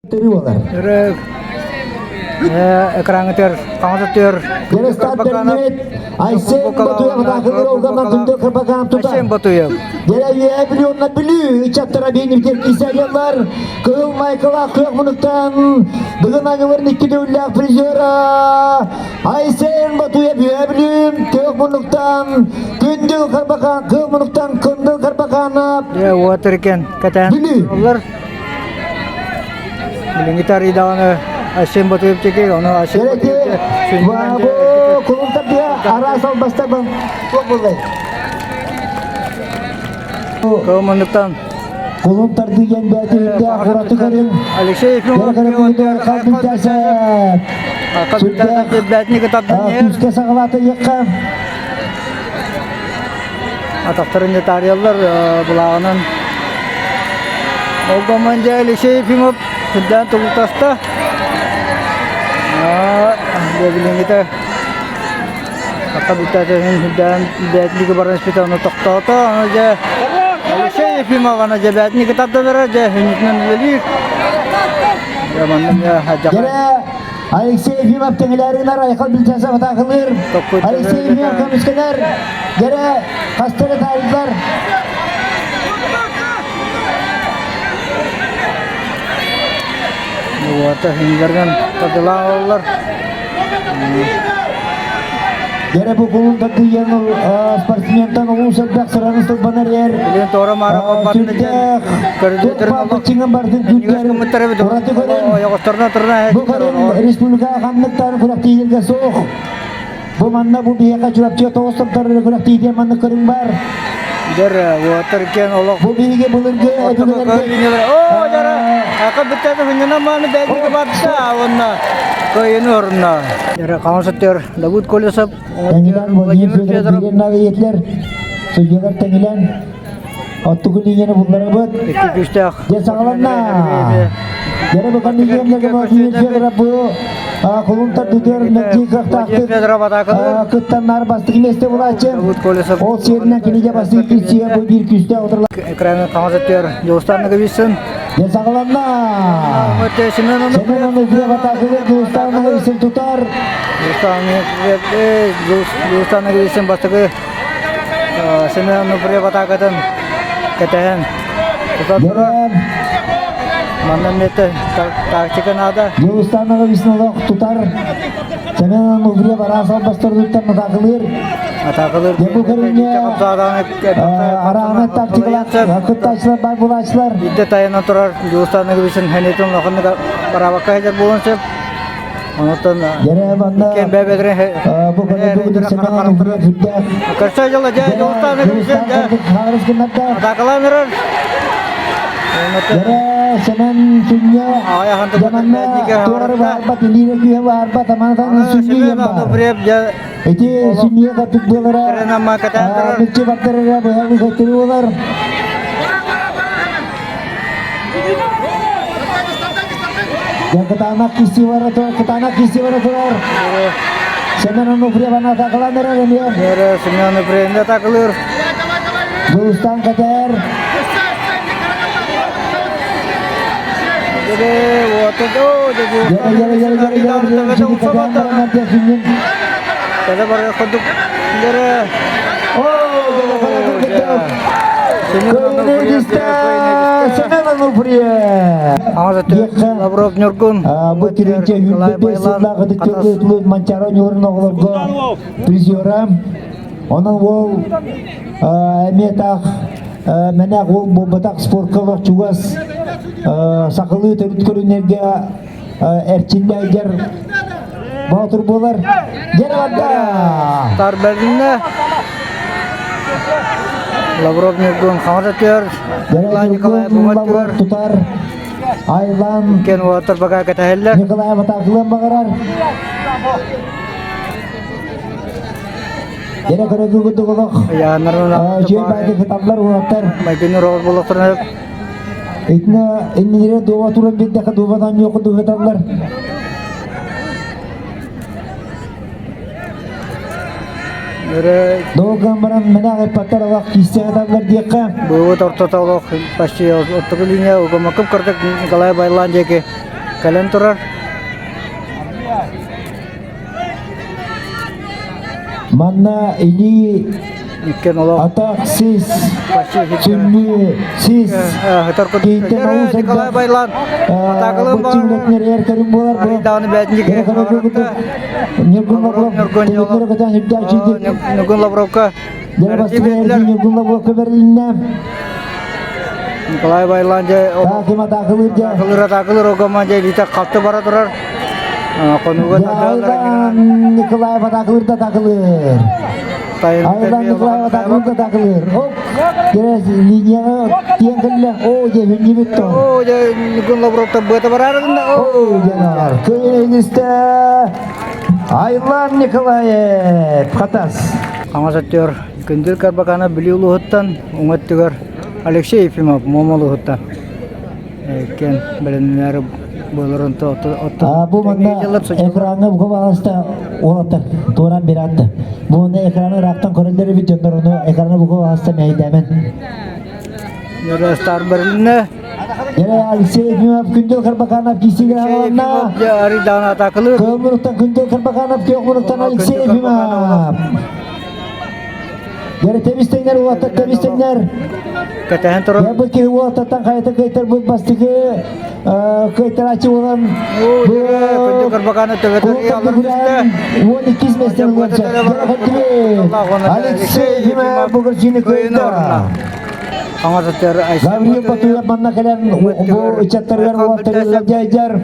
Өрө экраҥҥытыгар хаҥас өттүгэр Айсен Батуев Айсен Батуев. Деревья Бүлүү ыччаттара биэнибитин кисэллэр. Кыһыл майкалаах кыах мунуктан бүгүн аньыларын икки төгүллээх призера Айсен Батуев Үөһээ Бүлүү кыах муннуктан Күндүл Карбакан кыах муннуктан Күндүл Карбаканов Дьэ уотар екен кэтээн Бүлүү. олар. Билиҥҥи тарыйдаҕына Айсен Батуев диэки, ону Айсен Батуев Бу кулун тарбия араас албастар туох буоллай? Кылманныктан Кулун тардыы диэн бээтиһиттээх ураты көрүҥ. Алексей Ефимов Күүскэ саҕалаата иэххэ. Атахтарын да таарыйаллар былааҕынан. Ол команда Алексей Ефимов сүрдээн тулутаста. Билиҥҥитэ Ака бүтээтэһин сүрдээн бээтиники баран испитэ ону тохтоото. Аны дьэ Алексей Ефимов аны дьэ бээтиники тардан эрэр дьэ хүннүтүнэн үлэлиир. Дьэ манна дьэ Дьэ Алексей Ефимов тэҥилээринэр Айхал Билтясов атаакылыыр. Алексей Ефимов көмүскэнэр. Дьэрэ хастары таарыйдар. Уота хиннэргэн тадылааллар. Дьэрэ бу кулун тардыйан спортсментан улуус элбэх сыраны сылбанар эр. Билин торо мара Сүрдээх Чиҥин бардын күндэр ураты көрөн бу көрөн республикаҕа ханныктаан күрэхтиилэргэ суох. Бу манна бу биһиэхэ Чурапчыга тоҕус томтору күрэхтиитиэн маннык көрүҥ бар. Дэр уотар кен олох Бу биһиги былыргы өбүгэлэргэ Оо, дьара, ака бүттэти хүннена мааны бэйдиги барда, уонна көйүнү орунна. Дьара хаҥас өттүгэр Давыд Колесов, Тэҥилэн Владимир Владимир Федоров. Федоров ийэтилэр, судьялар тэҥилэн Оттугу лиинияны булларабыт. Икки күүстээх. Дьэ саҕаланна. Дьэрэ бу комиссияларга Владимир Федоров бу кулун тардытыгар мэлдьи кыахтаахтык кыттаннар бастакы миэстэ булааччы. Ол сиэринэн кинигэ бастакы күүсчүгэ бу биир күүстээх отырла. Экраны хаҥас өттүгэр Дьулустан Ноговицын. Дьэ саҕаланна. Семен Семен Онуфриев атаакылыыр Дьулустан Ноговицын тутар. Дьулустан Ноговицын бастакы Семен Онуфриев атаакатын кэтэһэн тута турар. Манна эмиэ тактика наада. Дьулустан Ноговицын тутар. Семен Онуфриев араас албастарыттан атаакылыыр. Атаакалыыр. Бу көрүҥҥэ араана тактикалар кыттааччылар бар булааччылар. Биирдэ тайанан турар Дьулустан Ноговицын хэнитин улаханнык бараабакка сылдьар буолуон сөп. Онтон Дьэрэ манна бу көрүҥҥэ Семен Онуфриев сүрдээх Көрсө дьыла дьэ Дьулустан Ноговицын дьэ атаакалаан эрэр. Дьэрэ Семен сүнньэ дьаманна туорары баарбат, илиине күүһэ баарбат, аманатан сүнньэ бар. Ити сүнньэ катык буолара, мүччү баттарара быһа көттөрү буолар. Кытаанах кисти бара турар, кытаанах кисти бара турар. Семен Онуфриеваны атакалаан эрэр эмиэ. Семен Онуфриевны атакалыыр. Дьулустан Кэтэр. Семен Онуфриев. Лавров Ньургун. Бу киринче 25 сыллаах ытыктыыр Манчаро Ньурун оҕолорго призера. Онон уол эмиэ таах мэнээх уол буолбатах спортка олох чугас сахалыы төрүт көрүҥнэргэ эрчиллэ боотур буолар. Дьэ барда! Тарбердинне Лавров Ньургун хаҥас өттүгэр Николай Лавров тутар Айлан Кен уолаттар багаа кэтэһэллэр. Николай атаакылыан баҕарар. Дьэрэ көрөгү курдук олох. Дьиэ баайды кыталлар уолаттар. Майгыны роҕор буолуохтарына Итинэ иннилэрэ дуоба туран биэрдэххэ дуобадан ньуох курдук кыталлар. Долган баран мэнээх ыппаттар олох киистээх ыталлар диэххэ. Быыбыт ортото олох почти ортоку линия угумакып кырдык Николай Байлан диэки. кэлэн турар. Манна илии Иккен олох атах сис почти сүнньү сис Кейтен олус Николай элбэх Байлан атаакалыын бу чиҥнэтинэр эр көрүҥ буолар бу. Даҕаны бээтинчик Кэрэ көрө курдук Ньургун Лавров Ньургун төбөтүгэр көтөн үрдээх чийдик. Ньургун Лавровка Дьэ бастакы эрдии Ньургун Лавровка бэрилиннэ. Николай Байлан дьэ Таакым атаакылыыр дьэ. атаакылыыр атаакылыыр огома дьэ илиитэ халты бара турар. Хонууга Айлан Николаев атаакылыыр да атаакылыыр. Айлан Николаев атаакылыыр да атаакылыыр. Оп! Дьэ линияҕа тиэн кэллэ. Оо дьэ хүннүбүт то. Оо дьэ Ньургун Лавровтан быата бараарыгын Оо дьэ Кыайын Айлан Николаев Хатас. Хаҥас өттүгэр Күндүл Карбакана Бүлүү улууһуттан, уҥа өттүгэр Алексей Ефимов Муома улууһуттан. Иккиэн бэлэмнэнээри буоларын Бу манна экраҥҥа бука баҕаста уолаттар туоран бирээтта. Бу манна экраны ыраахтан көрөллөр эбит дьоннор ону экраны бука баҕаста мэһэйдээмэн. Стар бэрилиннэ. Дьэ Алексей Ефимов Күндүл Карбаканов киисигэр аҕаланна. Арыйдаан атаакылыыр. Кыыл мунуктан Күндүл Карбаканов, күөх мунуктан Алексей Ефимов. Дьэ тэбис-тэҥнэр уолаттар тэбис-тэҥнэр. Кэтэһэн туран. Дьэ бу киһи уолаттартан хайата кыайтарбыт бастакы кыайтарааччы буолан Күндү Карбаканов төбөтүгэр 12 миэстэни Алексей Ефимов бу көрсүүнү кыайда. Гаврил Батуев манна кэлэн бу ыччаттарыгар уолаттарыгар дьайдьар.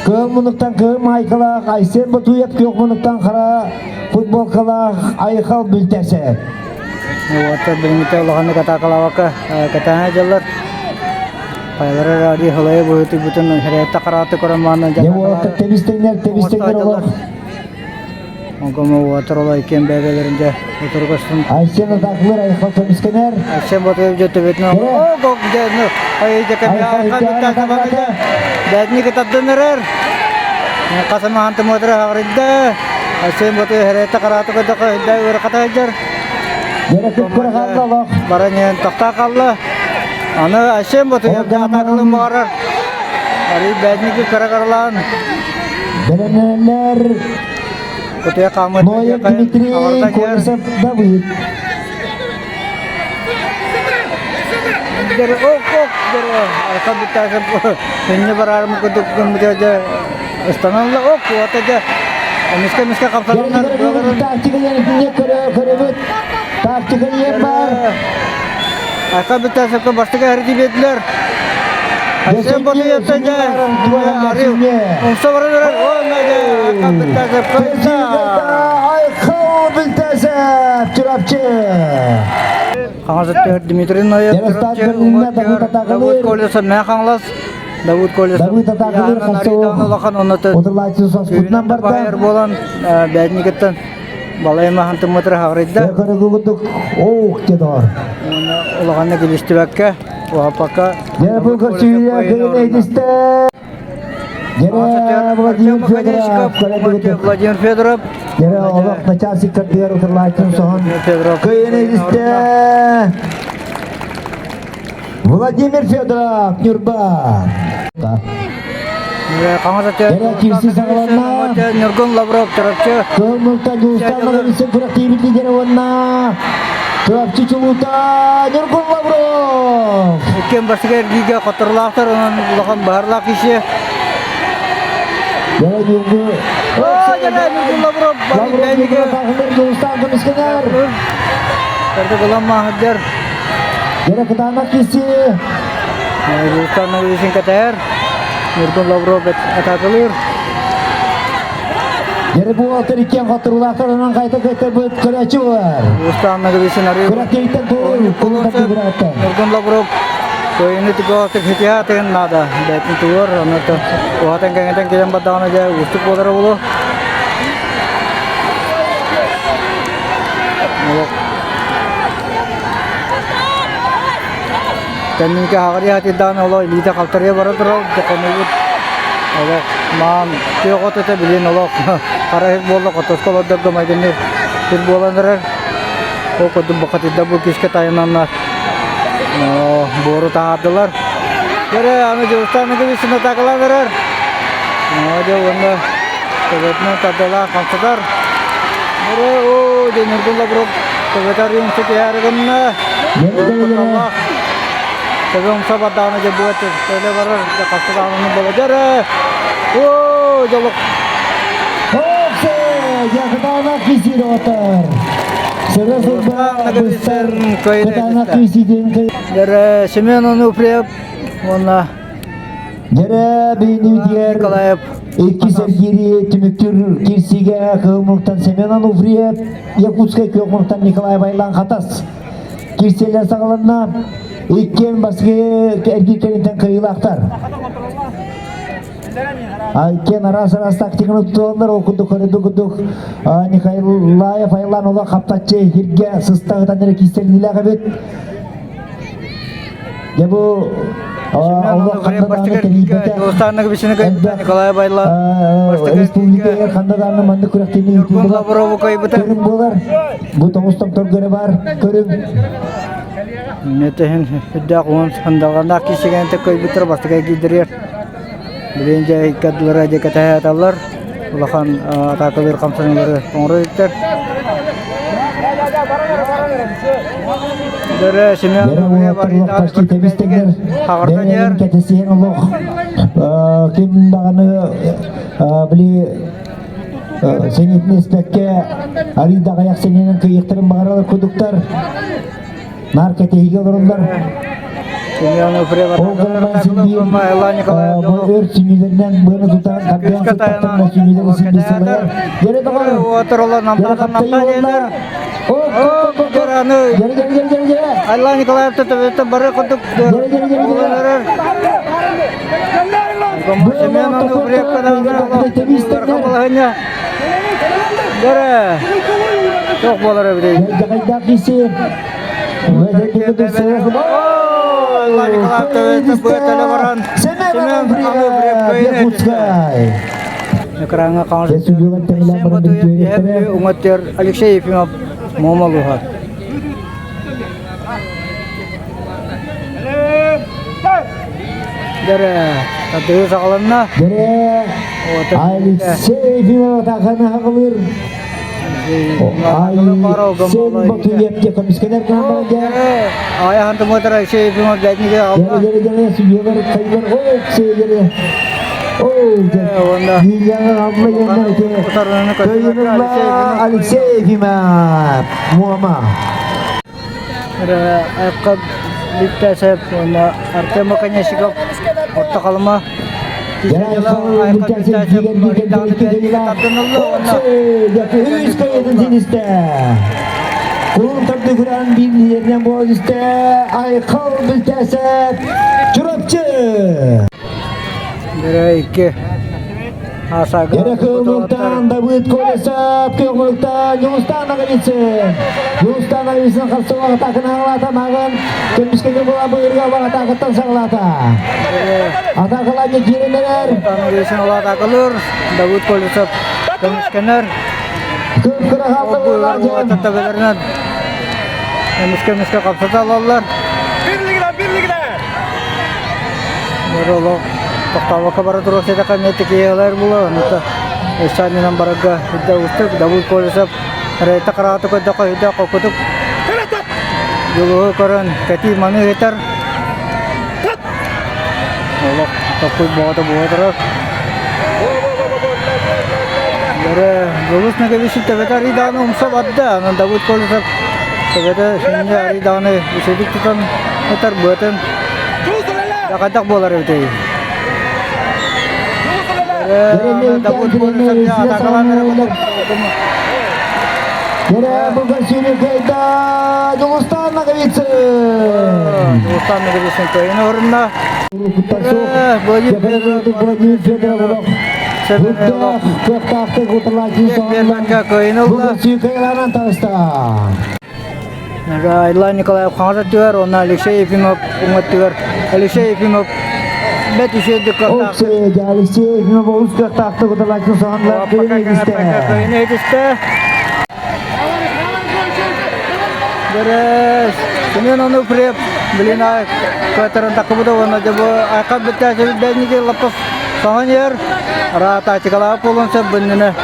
Кыһыл муннуктан кыһыл майкалаах Айсен Батуев күөх муннуктан хара футболкалаах Айхал Бүлтэсэ. Уолаттар билиҥҥитэ улаханнык атаакалаабакка кэтэһэн дьаллар. Хайалара ради халайа быһыытыйбытын хэрээтэ харааты көрөн маанан Дьэ уолаттар тэбис-тэҥнэр тэбис-тэҥнэр олох. Оҥкомо уотар ола иккиэн бэйбэлэрин дьэ утургастын. Айсен атаакылар Айхал көмүскэнэр. Айсен Батуев дьэ төбөтүнэн о гок дьэ ай дьэ кэми Айхал бүттэ бээтини кытардын эрэр. Хасамахан тымыатыра хаҕырыйда. Айсен Батуев хэрээтэ харааты көрдөхө өйдө ыарахата сылдьар. Дьэ кыпкыра хаалла олох. Баран иһэн тохтоо хаалла. Аны Айсен Батуев дьэ атаакылын баҕарар. Арый бээтиники кыра каралаан. Бэлэмнэнэллэр Кутуйа хаамыт Ноев Дмитрий Колесов Давыд. Инне барарым кудук гыммыта ыстаналла оп уота дьэ эмискэ эмискэ хамсананнар Тактика диэн көрөбүт. Тактика диэн бар. Айха бүттәсөккө бастакы эрди биэрдилэр. Айсен Батыевтан дьэ умса баран эрэр уонна дьэ Айха Бүттәсөп Айхал Бүттәсөп Чурапчы. Хаҥас өттүгэр Дмитрий Ноев Чурапчы, уҥа өттүгэр Давыд Колесов Мэҥэ Хаҥалас Давыд Колесов улахан оннотун баайар буолан бээтинньикиттэн балайма хантыммытыра хаҕырыйда. Оох дедор. Улаханнык илистибэккэ, уһаппакка. Дьэ бу көрсүүгэ кэлин эйдистэ. Дьэ Владимир Федоров Владимир Федоров. Дьэ олох начальник кардыгар утарлааччын соһон. Кыйын эйдистэ. Владимир Федоров, Ньурба. Ньургун Лавров Чурапчы. Кылмылта Дьулустан Ноговицын күрэхтиибит лидерэ уонна Чурапчы чулуута Ньургун Лавров. Иккиэн бастакы эргиигэ хотторулаахтар, онон улахан баһарлаах киһи. Дьэ Ньургун Ньургун Лавров Лавров Дьулустан көмүскэнэр. Төрдө булан маһыддар. Дьэ кытаанах киһи. Дьулустан Ноговицын кэтэһэр. Ньургун Лавров атаакалыыр. Дьэ бу уолаттар иккиэн хотторуулаахтар онон хайта кыайтарбыт көрөөччү буолар. Дьулустан Ноговицын арыы. Күрэхтэһииттэн туоруур Ньургун Лавров Кыайыыны түгөҕүтүк ситиһэ наада. Бэйэтин тугар, ону уһатан кэҥэтэн кэлэн бардаҕына дьэ уустук буолара буолуо. Кэнники хаҕарыйа сатыырдаҕына олох илиитэ халтарыйа бара турар, хонуубут олох маан күөх от этэ билин олох хара иһит буолла хотоско олордорго майгынныыр сир буолан эрэр. Ол курдук бухатыйда бу күүскэ тайананнар буору таһаардылар. Кэрэ аны Дьулустаан Николаевич атаакалаан эрэр. Дьэ уонна төбөтүнэн тардыалаан хамсатар. Эрэ оо дьэ Ньургун Лавров төбөтө арыйымсы түһээри гынна. Кутталлаах. Төбө умса бардаҕына дьэ буо төлө барар дьэ хаста даҕаны буола дьэ Оо дьолук. Опсе! Якутана кисиротар. Сыры сылба быстар кытаанах кисидин Дьэрэ Семен Онуфриев уонна Дьэрэ биһиниитигэр Николаев иккис эргиири түмүктүүр киирсиигэ Кыыл Семен Онуфриев, Якутскай күөх муҥтан Николай Байлан Хатас киирсиилэр саҕаланна. Иккиэн бастакы эргиир кэнниттэн кыайыылаахтар. Иккиэн араас-араас тактиканы тутталлар, ол курдук көрүдүк курдук Николаев Айлан олох хаптаччы хиргэ сыста ытан эрэ киирсэллиилээх эбит. Дьэ бу олох ханна даҕаны тэрийбэтэх Николай Байлан республикаҕа ханна даҕаны маннык күрэхтэһиини ыытыллыбат көрүҥ буолар. Бу тоҕус томторго эрэ баар көрүҥ. Метэһин үрдээх уон сандалҕаннаах киисигэн көйбүттэр бастакы киирдэригэр билигин дьэ икки дьэ кэтэһэ улахан атаакалыыр хамсаныылары оҥоро иликтэр. Дөрө Семен Почти тэбис-тэҥнэр бэйэлэрин кэтэсиһэн олох ким даҕаны били сэниэтин эспэккэ арыый да аҕыйах сэниэнэн кыайыахтарын баҕаралар курдуктар. Наар кэтэһиигэ олороллор. Ол гынан син биир бу өр сүнньүлэринэн быаны тутан тардыан сыттахтарына сүнньүлэри син биир сылайар. Дьэрэ доҕор! Дьэрэ хаптайыы Дьэрэ дьэрэ дьэрэ дьэрэ дьэрэ! Алла Николаев бары курдук Дьэрэ дьэрэ дьэрэ дьэрэ! Семен Дьэрэ! Туох буолар эбитий? Дьаҕайдаах киси Экраҥҥа уҥаттыыр Алексей Ефимов Муома улууһа. Дэрэ, тардыһыы саҕаланна. Дэрэ, Алексей Ефимов атааканы хаҕылыыр. Айсен Батуев көмүскэнэр гынан баран дьэ. Аяхан тумуотар Алексей Ефимов бэтниге алла. Дьэ дьэ судьялар кайдар о сейлери. О дьэ. Алла янна ите. Алексей Ефимов Муома. Айқап Биттасев уонна Артем Оконешников Орто Халыма Кулун тарды күрэн биир лидеринэн буолан истэ Айхал Бүлтээсэп Чурапчы! Бэрэ икки Эрэ кылмыктаан Давыд Колесов, көҥүлтаан Дьулустаан Ноговицын. Дьулустаан Ноговицын харсылаах атааканы аҕалаата, мааҕын көмүскэгэ була быырга бар атаакаттан саҕалаата. Атаакалаан киирэн эрэр. Ноговицын ол атаакалыыр, Давыд Колесов көмүскэнэр. Кып-кыра хааллылар дьон. Төбөлөрүнэн эмискэ-эмискэ хапсата алаллар. Олох тохтообокко бара туруох диэтэххэ эмиэ тикийэлэр буолар. Онута өссө анньынан барарга үрдэ уустук. Давыд Колесов рейта хараҕата көрдөххө үрдэ холкутук дьулуһу көрөн кэтии маны ыытар. Олох токкуй боҕото буола турар. Бары Дьулус Нагович төбөтө арый даҕаны умса барда. Онон Давыд Колесов төбөтө сүнньэ арый даҕаны үчүгэйдик тутан ытар быатын хайдах буолар эбитэй? Давыд Колесов атакалаан эрэ Дьэ, бу көрсүүнү кыайда Дьулустаан Наговицын! Дьулустаан Наговицын кыайын орунна. Владимир Федоров кыахтаахтык утарылааччы Бу көрсүү кыайылаанан таҕыста. Айлан Николаев хаҥас өттүгэр уонна Алексей Ефимов уҥа өттүгэр. Алексей Ефимов бэрт үчүгэйдик кыахтаахтык Алексей Ефимов олус кыахтаахтык утарылааччы саҕанлар кыайын Дөрес. Семен Онуфриев билин кыатарын такыбыта уонна дьэ бу айха бүттээчи бэйники лаппас соһон иһэр раатаачыкалаах буолуон сөп быннына.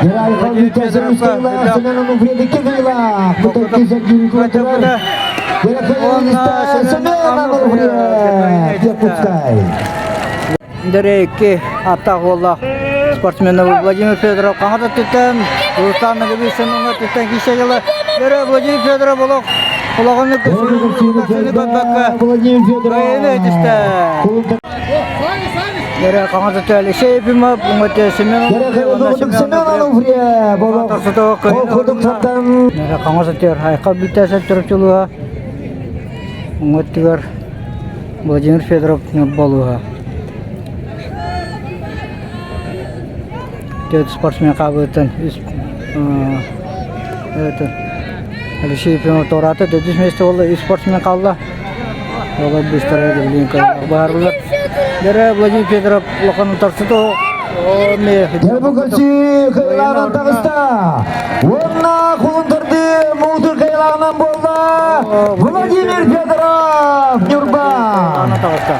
Семен Онуфриев икки кыйылаах. Семен Онуфриев Якутскай. Дэрэ аттаах уоллаах спортсмены Владимир Федоров хаҥас өттүттэн, Руслан Ноговицын уҥа өттүттэн киирсэ дьыла. Дэрэ Владимир Федоров олох улаханнык Владимир Федоров түстэ. Дэрэ хаҥас өттө Алексей Ефимов, уҥа өттө Семен Семен Онуфриев Дэрэ хаҥас өттүгэр Айхал Бүттээсэп Чурапчылыга, уҥа өттүгэр Владимир Федоров Ньурба Төрүт спортсмен хаабыттан үс Алексей Ефимов туораата төрдүс миэстэ буолла үс спортсмен хаалла. Олор быстара билин баарылар. Дэрэ Владимир Федоров улахан утарсыта Дьэ бу көрсүү кыайыылааҕынан таҕыста. Уонна кулун тардыы муҥутуур кыайыылааҕынан буолла Владимир Федоров Ньурба. Таҕыста.